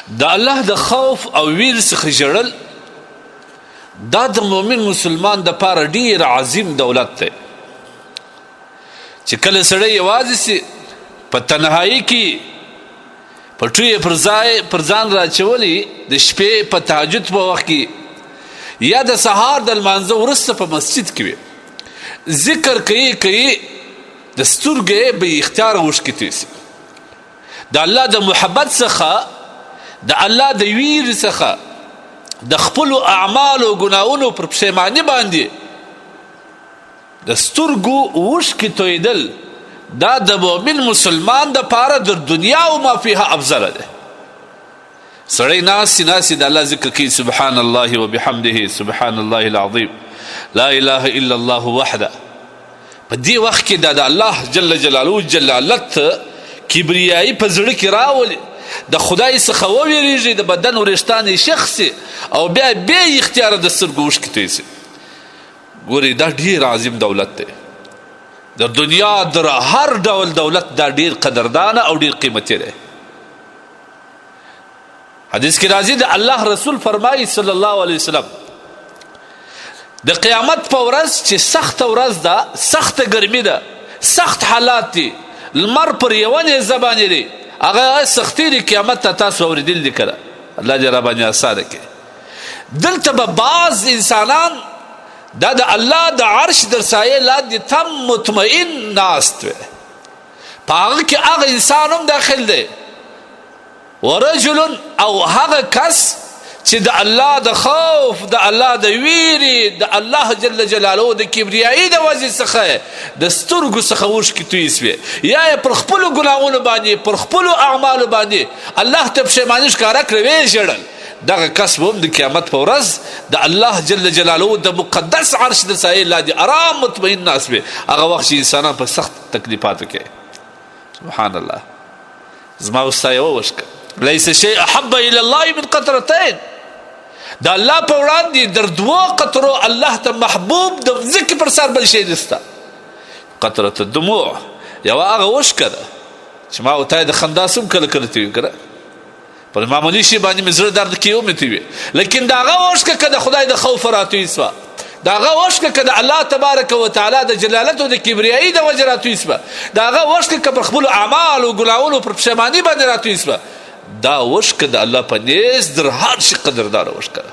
د الله د خوف او ویر څخه ژړل دا د مؤمن مسلمان د پاره ډیر عظیم دولت دی، چې کله سړی یوازې سي په تنهایی کې پټو یې پر ځای پر ځان راچولی د شپې په تهجد په وخت کې یا د سهار د لمانځه وروسته په مسجد کې وي، ذکر کوي کوي د سترګې بې اختیاره اوښکې توی سي. د الله د محبت څخه، د الله د ویرې څخه، د خپلو اعمالو ګناهونو پر پښیماني باندې د سترګو اوښکې تویدل دا د مؤمن مسلمان د پاره د دنیا او ما فیها افضل ده. سړی ناست ناست د الله ذکر کوي، سبحان الله وبحمده سبحان الله العظیم لا اله الا الله وحده. په دې وخت کې دا د الله جل جلاله جلالت کبریایي په زړه کې راولي، د خدای څخه وویریږي، د بدن وریښتان یې شخ سي او بیا بې اختیاره د سترګو اوښکې توی سي. ګورئ دا ډېر عظیم دولت دی، د دنیا در هر ډول دولت دا ډېر قدردانه او ډېر قیمتي دی. حدیث کې راځي د الله رسول فرمایي صلی الله علیه وسلم، د قیامت په ورځ چې سخته ورځ ده، سخته ګرمي ده، سخت حالات دي، لمر پر یوه نیزه باندې دی، هغه سختي د قیامت ته تاسو اورېدل دي که نه؟ الله دې راباندې اسانه کړي. دلته به بعض انسانان دا د الله د عرش در سایې لاندې تم مطمئن ناست وي، په هغه کې هغه انسان هم داخل دی، ورجل او هغه کس چې د الله د خوف، د الله د ویرې، د الله جل جلاله د کبریایي د وجې څخه د سترګو څخه اوښکې تویې سوې، یا یې پر خپلو ګناهونو باندې، پر خپلو اعمالو باندې الله ته پښیماني ښکاره کړې، ویې ژړل. دغه کس به هم د قیامت په ورځ د الله جل جلاله د مقدس عرش د سایې لاندې ارام مطمئن ناست وي، هغه وخت چې انسانان په سخت تکلیفاتو کې. سبحان الله. زما او ستا یوه وښکه، لیس شیء احب الی الله من قطرتین، د الله په وړاندې در دوو قطرو الله ته محبوب د ځمکې پر سر بل شی نشته. قطرة الدموع یوه هغه وښکه ده چې ما او تا د خندا سم کله کله تویو که نه، پر معمولي شي باندې مې زړه درد کوي مې توي، لیکن د هغه اوښکه که د خدای د خوف راتوی سوه، د هغه اوښکه که د الله تبارک وتعالی د جلالت او د کبریایي د وجې راتوی سوه، د هغه اوښکه که پر خپلو اعمالو ګناهونو پر پښیماني باندې راتوی سوه، دا اوښکه د الله په نیز در هر شي قدردانه اوښکه ده.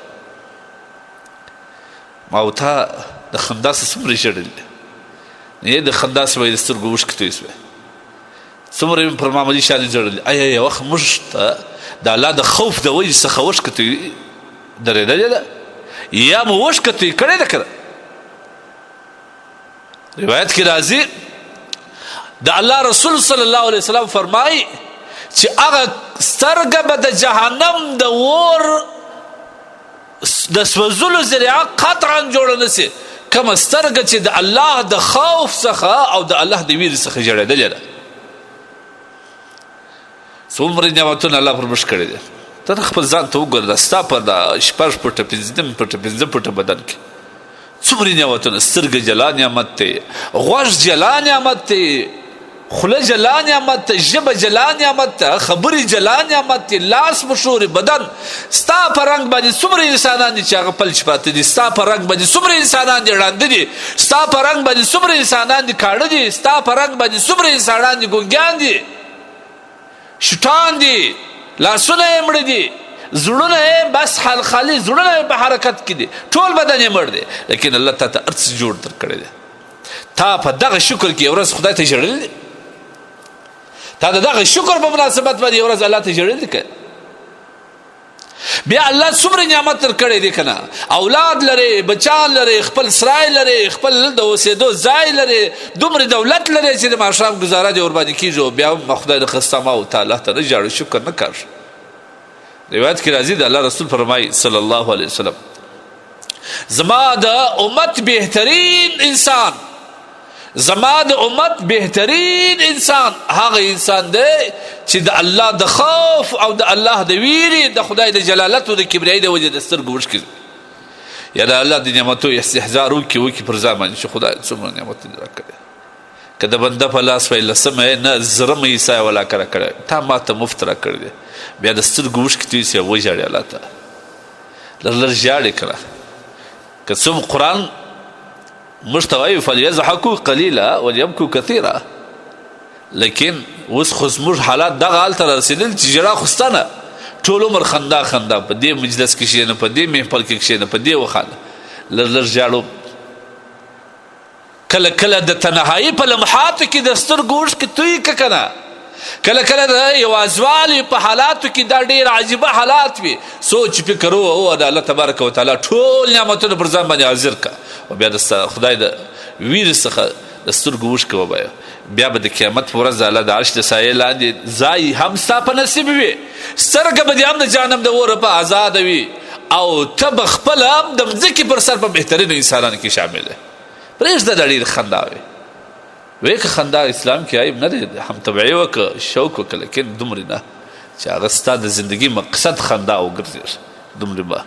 ما او تا د خندا څخه څومره ژړل دي، نه د خندا څخه به یې د سترګو اوښکې توی سوې، څومره یې پر معمولي شان ژړل. ایا یو وخت موږ ته د الله د خوف د وجې څخه اوښکه توی درېدلې ده، یا مو اوښکه توی کړې ده که نه؟ روایت کې راځي د الله رسول صلی الله علیه وسلم فرمایي چې هغه سترګه به د جهنم د اور د سوځلو ذریعه قطعا جوړه نه سي، کومه سترګه چې د الله د خوف څخه او د الله د ویرې څخه ژړېدلې ده. څومره نعمتونه الله پر موږ کړي دي، ته خپل ځان ته وګوره، دا ستا په دا شپږ فوټه پنځه نیم فوټه پنځه فوټه بدن کې څومره نعمتونه، سترګه جلا نعمت دی، غوږ جلا نعمت دی، خوله جلا نعمت دی، ژبه جلا نعمت ده، خبرې جلا نعمت دی، لاس مشورې، بدن. ستا په رنګ باندې څومره انسانان دي چې هغه پلچ پراته دي، ستا په رنګ باندې څومره انسانان دي ړانده دي، ستا په رنګ باندې څومره انسانان دي کاڼه دي، ستا په رنګ باندې څومره انسانان دي ګونګیان دي، شټان دي، لاسونه یې مړه دي، زړونه یې بس حال خالي، زړونه یې په حرکت کې دي، ټول بدن یې مړ دی، لیکن الله تا ته هر څه جوړ درکړی دی. تا په دغه شکر کې یو ورځ خدای ته ژړل دي، تا د دغه شکر په مناسبت باندې یو ورځ الله ته ژړل دي که بیا الله څومره نعمت درکړی دی که نه، اولاد لرې، بچان لرې، خپل سرای لرې، خپل د اوسېدو ځای لرې، دومره دولت لرې چې د ماښام ګزاره دې ورباندې کېږي، او بیا هم خدای د خسته ما او تا الله ته نه ژاړو، شکر نه کاږو. روایت کې راځي د الله رسول فرمایي صلی الله علیه وسلم، زما د امت بهترین انسان، زما د امت بهترین انسان هغه انسان دی چې د الله د خوف او د الله د ویرې، د خدای د جلالت او د کبریایي د وجې د سترګو اوښکې، یا د الله د نعمتو استحضار وکړي پر ځان باندې چې خدای څومره نعمتونه راکړي. که د بنده په لاس وای لسمه نه زرمه حصه یې ولاکه راکړی، تا ماته مفت راکړی دی. بیا د سترګو اوښکې توی سي، وژاړي الله ته، لږ لږ ژاړي کړه. که څه قرآن موږ ته وایي فلیضحکو قلیلا ولیبکو کثیرا، لیکن اوس خو زموږ حالات دغه حال ته رسېدل چې ژړا خو سته نه، ټول عمر خندا خندا، په دې مجلس کې کښېنه، په دې محفل کې کښېنه، په دې وخانده، لږ لږ ژاړو. کله کله د تنهایی په لمحاتو کې د سترګو اوښکې توی که کنه، کله کله د یوازوالي په حالاتو کې دا ډېر عجیبه حالات وي. سوچ فکر او د الله تبارک وتعالی ټول نعمتونه پر ځان باندې حاضر کا، او بیا د خدای د ویر څخه د سترګو اوښکې وبایه. بیا به د قیامت په ورځ د الله د عرش د سایې لاندې ځای هم ستا په نصیب وي، سترګه به دې هم د جهنم د اوره په ازاده وي، او ته به خپله هم د مځکې پر سر په بهترینو انسانانو کې شامل یې. پرېږده دا ډېرې خنداوې وې، که خندا اسلام کې عیب نه دی، هم طبعي وکړه، شوق وکړه، لیکن دومره نه چې هغه ستا د زندګي مقصد خندا وګرځېږي، دومره به.